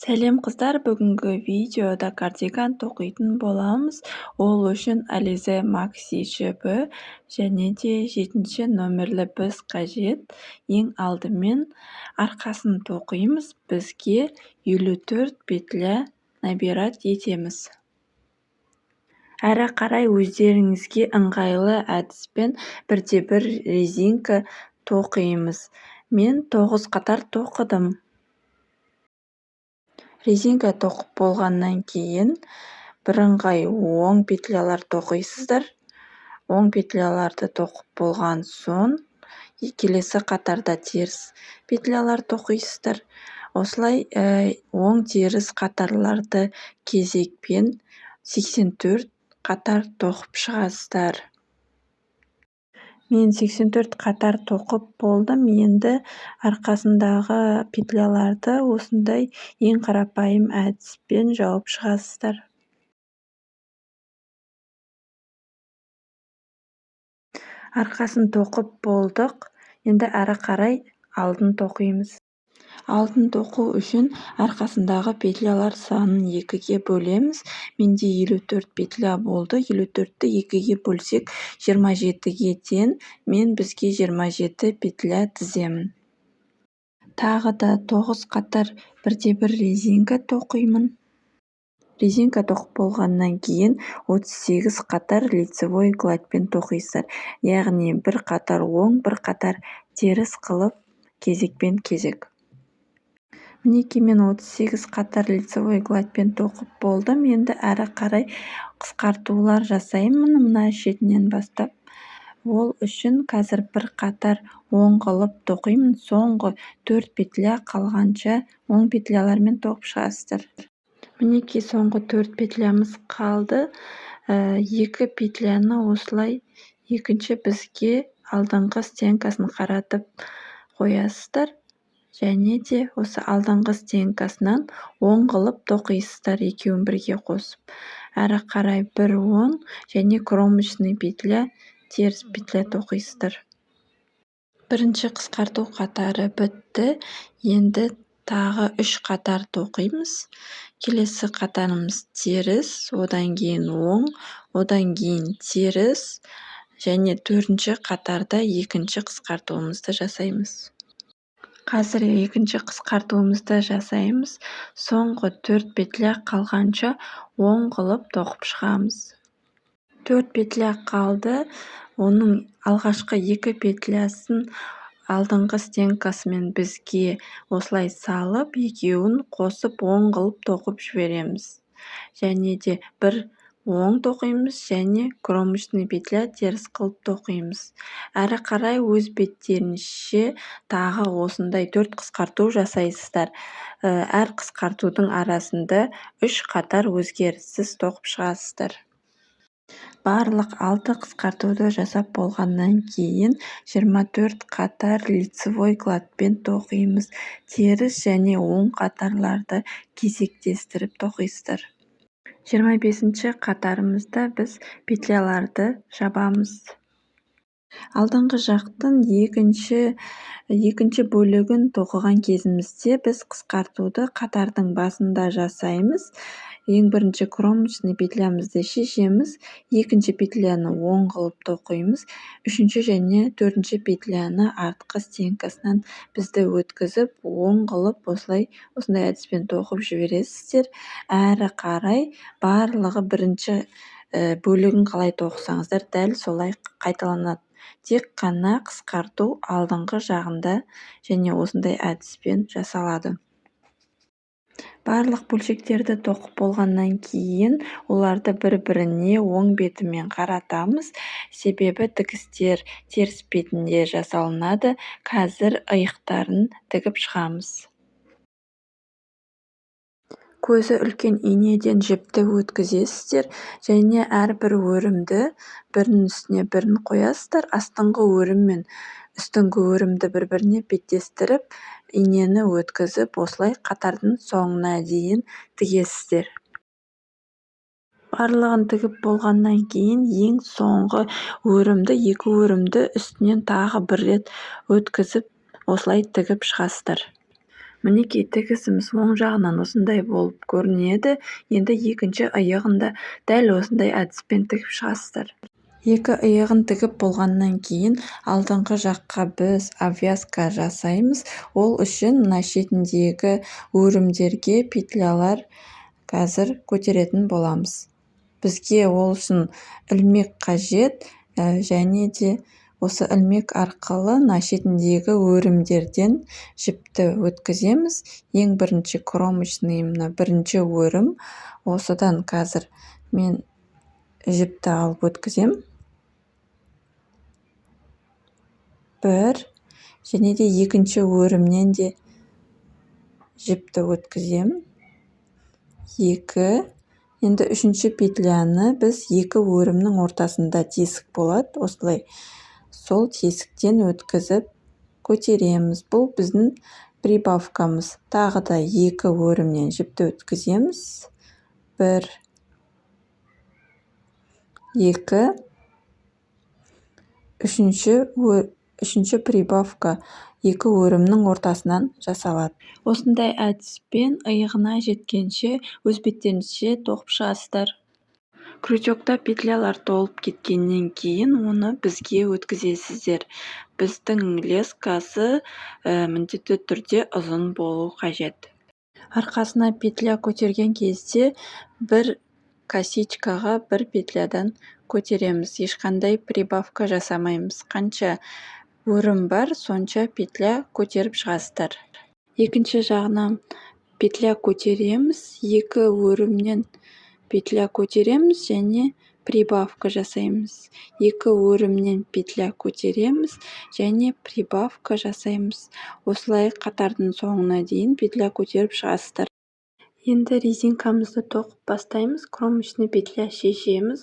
Сәлем, қыздар! Бүгінгі видеода кардиган тоқитын боламыз. Ол үшін Alize Maxi жібі және де 7 номерлі біз қажет. Ең алдымен арқасын тоқимыз. Бізге 54 петля набирать етеміз. Әрі қарай өздеріңізге ыңғайлы әдіспен бірде-бір резинка тоқимыз. Мен 9 қатар тоқыдым. Резинка тоқып болғаннан кейін бірыңғай оң петлялар тоқисыздар. Оң петляларды тоқып болған соң келесі қатарда теріс петлялар тоқисыздар. Осылай оң теріс қатарларды кезекпен 84 қатар тоқып шығасыздар. Мен 84 қатар тоқып болдым. Енді арқасындағы петляларды осындай ең қарапайым әдіспен жауып шығасыздар. Арқасын тоқып болдық. Енді әрі қарай алдын тоқимыз. Алдын тоқу үшін арқасындағы петлялар санын 2-ге бөлеміз. Менде 54 петля болды. 54-ті 2-ге бөлсек, 27-ге тең. Мен бізге 27 петля тіземін. Тағы да 9 қатар бірде-бір резинка тоқимын. Резинка тоқып болғаннан кейін 38 қатар лицевой гладьпен тоқисыздар. Яғни бір қатар оң, бір қатар теріс қылып кезекпен кезек. Мінекей, мен 38 қатар лицевой гладьпен тоқып болдым. Енді әрі қарай қысқартулар жасаймын мына шетінен бастап. Ол үшін қазір бір қатар оң қылып тоқимын. Соңғы 4 петля қалғанша оң петлялармен тоқып шығасыздар. Мінекей, соңғы 4 петлямыз қалды. 2 петляны осылай екінші бізге алдыңғы стенкасын қаратып қоясыздар. Және де осы алдыңғы стенкасынан оң қылып тоқисыздар, екеуін бірге қосып. Әрі қарай бір оң және кромочный петля, теріс петля тоқисыздар. Бірінші қысқарту қатары бітті. Енді тағы 3 қатар тоқимыз. Келесі қатарымыз теріс, одан кейін оң, одан кейін теріс және төртінші қатарда екінші қысқартуымызды жасаймыз. Қазір екінші қысқартуымызды жасаймыз. Соңғы 4 петля қалғанша оң қылып тоқып шығамыз. 4 петля қалды. Оның алғашқы 2 петлясын алдыңғы стенкасымен бізге осылай салып, екеуін қосып оң қылып тоқып жібереміз. Және де бір оң тоқимыз және кромочный петля теріс қылып тоқимыз. Әрі қарай өз беттерінше тағы осындай 4 қысқарту жасайсыздар. Әр қысқартудың арасында 3 қатар өзгеріссіз тоқып шығасыздар. Барлық 6 қысқартуды жасап болғаннан кейін 24 қатар лицевой гладьпен тоқимыз. Теріс және оң қатарларды кезектестіріп тоқисыздар. 25-ші қатарымызда біз петляларды жабамыз. Алдыңғы жақтың екінші бөлігін тоқыған кезімізде біз қысқартуды қатардың басында жасаймыз. Ең бірінші кромочный петлямызды шешеміз, екінші петляны оң қылып тоқимыз, үшінші және төртінші петляны артқы стенкасынан бізді өткізіп, оң қылып осылай осындай әдіспен тоқып жібересіздер. Әрі қарай барлығы бірінші бөлігін қалай тоқысаңыздар, дәл солай қайталанады. Тек қана қысқарту алдыңғы жағында және осындай әдіспен жасалады. Барлық бөлшектерді тоқып болғаннан кейін оларды бір-біріне оң бетімен қаратамыз. Себебі тігістер теріс бетінде жасалынады. Қазір иықтарын тігіп шығамыз. Көзі үлкен инеден жіпті өткізесіздер және әрбір өрімді бірінің үстіне бірін қоясыздар. Астыңғы өрім мен үстіңгі өрімді бір-біріне беттестіріп, инені өткізіп, осылай қатардың соңына дейін тігесіздер. Барлығын тігіп болғаннан кейін ең соңғы өрімді, екі өрімді үстінен тағы бір рет өткізіп, осылай тігіп шығасыздар. Мінекей, тігісіміз оң жағынан осындай болып көрінеді. Енді екінші иығын да дәл осындай әдіспен тігіп шығасыздар. Екі иығын тігіп болғаннан кейін алдыңғы жаққа біз обвязка жасаймыз. Ол үшін мына шетіндегі өрімдерге петлялар қазір көтеретін боламыз. Бізге ол үшін ілмек қажет, және де осы ілмек арқылы мына шетіндегі өрімдерден жіпті өткіземіз. Ең бірінші кромочный, мына бірінші өрім, осыдан қазір мен жіпті алып өткіземін. Бір, және де екінші өрімнен де жіпті өткіземін. Екі. Енді үшінші петляны біз екі өрімнің ортасында тесік болады, осылай сол тесіктен өткізіп көтереміз. Бұл біздің прибавкамыз. Тағы да екі өрімнен жіпті өткіземіз. Бір, екі, үшінші прибавка екі өрімнің ортасынан жасалады. Осындай әдіспен иығына жеткенше өз беттеріңізше тоқып шығасыздар. Крючокта петлялар толып кеткеннен кейін оны бізге өткізесіздер. Біздің лескасы міндетті түрде ұзын болу қажет. Арқасына петля көтерген кезде бір косичкаға бір петлядан көтереміз. Ешқандай прибавка жасамаймыз. Қанша өрім бар, сонша петля көтеріп шығасыздар. Екінші жағынан петля көтереміз, екі өрімнен петля көтереміз және прибавка жасаймыз. Екі өрімнен петля көтереміз және прибавка жасаймыз. Осылай қатардың соңына дейін петля көтеріп шығасыздар. Енді резинкамызды тоқып бастаймыз. Кромочный петля шешеміз,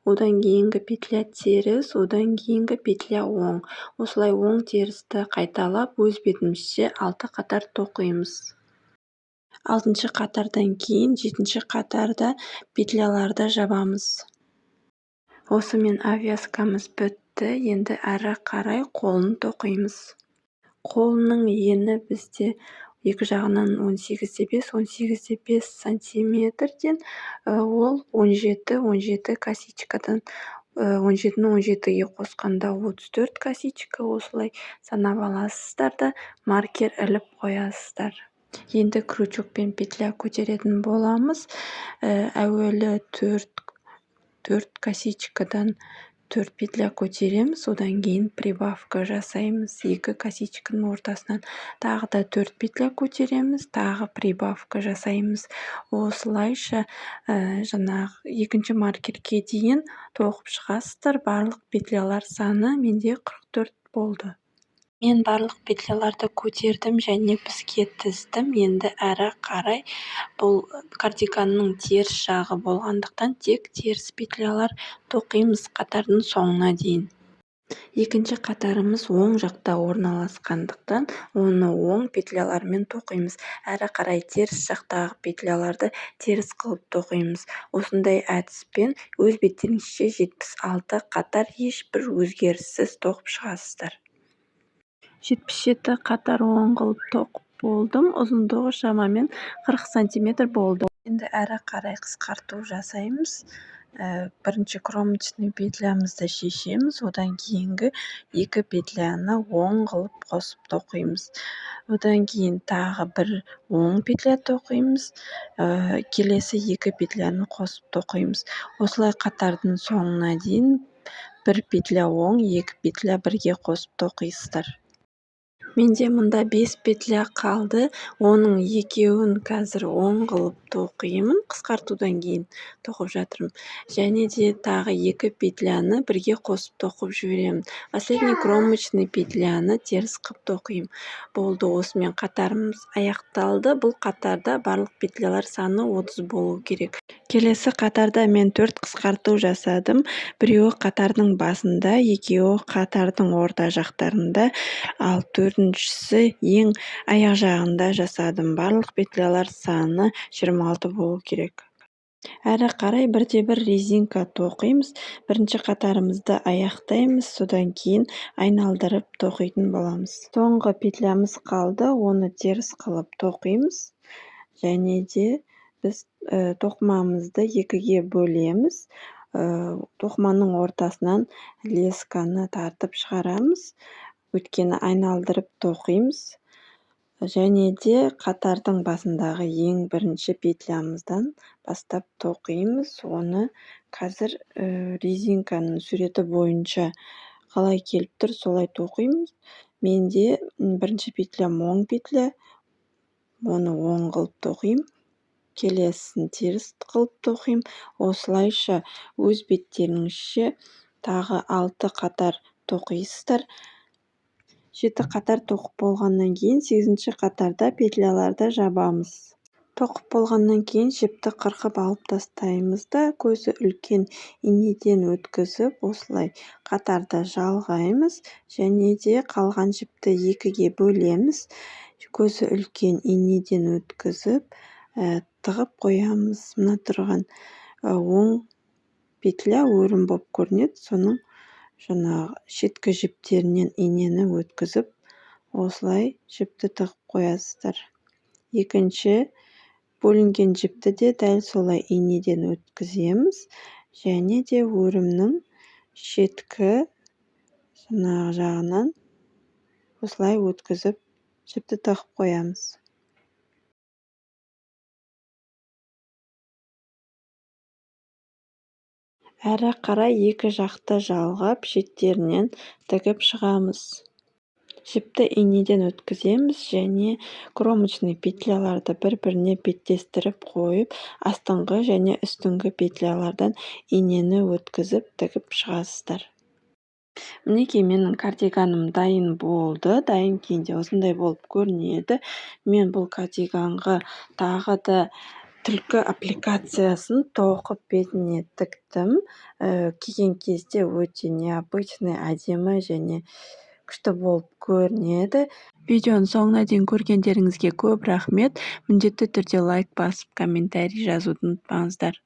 одан кейінгі петля теріс, одан кейінгі петля оң. Осылай оң терісті қайталап өз бетімізше 6 қатар тоқимыз. 6-шы қатардан кейін 7-ші қатарда петляларды жабамыз. Осымен обвязкамыз бітті. Енді әрі қарай қолын тоқимыз. Қолының ені бізде екі жағынан он сегіз де бес, он сегіз де бес сантиметрден, ол он жеті, он жеті косичкадан, он жетіні он жетіге қосқанда 34 косичка. Осылай санап аласыздар да маркер іліп қоясыздар. Енді крючокпен петля көтеретін боламыз. Әуелі төрт косичкадан 4 петля көтереміз, одан кейін прибавка жасаймыз. Екі косичканың ортасынан тағы да 4 петля көтереміз, тағы прибавка жасаймыз. Осылайша, жаңағы екінші маркерге дейін тоқып шығасыздар. Барлық петлялар саны менде 44 болды. Мен барлық петляларды көтердім және бізге тіздім. Енді әрі қарай бұл кардиганның теріс жағы болғандықтан тек теріс петлялар тоқимыз қатардың соңына дейін. Екінші қатарымыз оң жақта орналасқандықтан оны оң петлялармен тоқимыз. Әрі қарай теріс жақтағы петляларды теріс қылып тоқимыз. Осындай әдіспен өз беттеріңізше 76 қатар ешбір өзгеріссіз тоқып шығасыздар. 77 қатар оң қылып тоқып болдым. Ұзындығы шамамен 40 сантиметр болды. Енді әрі қарай қысқарту жасаймыз. Бірінші кромочный петлямызды шешеміз, одан кейінгі екі петляны оң қылып қосып тоқимыз. Одан кейін тағы бір оң петля тоқимыз, келесі екі петляны қосып тоқимыз. Осылай қатардың соңына дейін бір петля оң, екі петля бірге қосып тоқисыздар. Менде мұнда 5 петля қалды, оның екеуін қазір оң қылып тоқимын, қысқартудан кейін тоқып жатырмын. Және де тағы екі петляны бірге қосып тоқып жіберемін. Последний кромочный петляны теріс қылып тоқимын. Болды, осымен қатарымыз аяқталды. Бұл қатарда барлық петлялар саны 30 болу керек. Келесі қатарда мен 4 қысқарту жасадым. Біреуі қатардың басында, екеуі қатардың орта жақтарында, ал төртіншісі ең аяқ жағында жасадым. Барлық петлялар саны 26 болу керек. Әрі қарай бірде-бір резинка тоқимыз. Бірінші қатарымызды аяқтаймыз, содан кейін айналдырып тоқитын боламыз. Соңғы петлямыз қалды, оны теріс қылып тоқимыз. Және де біз тоқымамызды екіге бөлеміз. Тоқыманың ортасынан лесканы тартып шығарамыз, өйткені айналдырып тоқимыз. Және де қатардың басындағы ең бірінші петлямыздан бастап тоқимыз. Оны қазір резинканың суреті бойынша қалай келіп тұр, солай тоқимыз. Менде бірінші петлям оң петля, оны оң қылып тоқимын, келесісін теріс қылып тоқимын. Осылайша өз беттеріңізше тағы 6 қатар тоқисыздар. 7 қатар тоқып болғаннан кейін 8-ші қатарда петляларды жабамыз. Тоқып болғаннан кейін жіпті қырқып алып тастаймыз да, көзі үлкен инеден өткізіп, осылай қатарды жалғаймыз. Және де қалған жіпті екіге бөлеміз. Көзі үлкен инеден өткізіп, тығып қоямыз. Мына тұрған оң петля өрім болып көрінеді, соның жаңағы шеткі жіптерінен инені өткізіп, осылай жіпті тығып қоясыздар. Екінші бөлінген жіпті де дәл солай инеден өткіземіз. Және де өрімнің шеткі жаңағы жағынан осылай өткізіп жіпті тығып қоямыз. Әрі қарай екі жақты жалғап, шеттерінен тігіп шығамыз. Жіпті инеден өткіземіз және кромочный петляларды бір-біріне беттестіріп қойып, астыңғы және үстіңгі петлялардан инені өткізіп тігіп шығасыздар. Мінекей менің кардиганым дайын болды. Дайын күйінде осындай болып көрінеді. Мен бұл кардиганға тағы да түлкі аппликациясын тоқып бетіне тіктім. Киген кезде өте необычный, әдемі және күшті болып көрінеді. Видеоның соңына дейін көргендеріңізге көп рахмет. Міндетті түрде лайк басып, комментарий жазуды ұмытпаңыздар.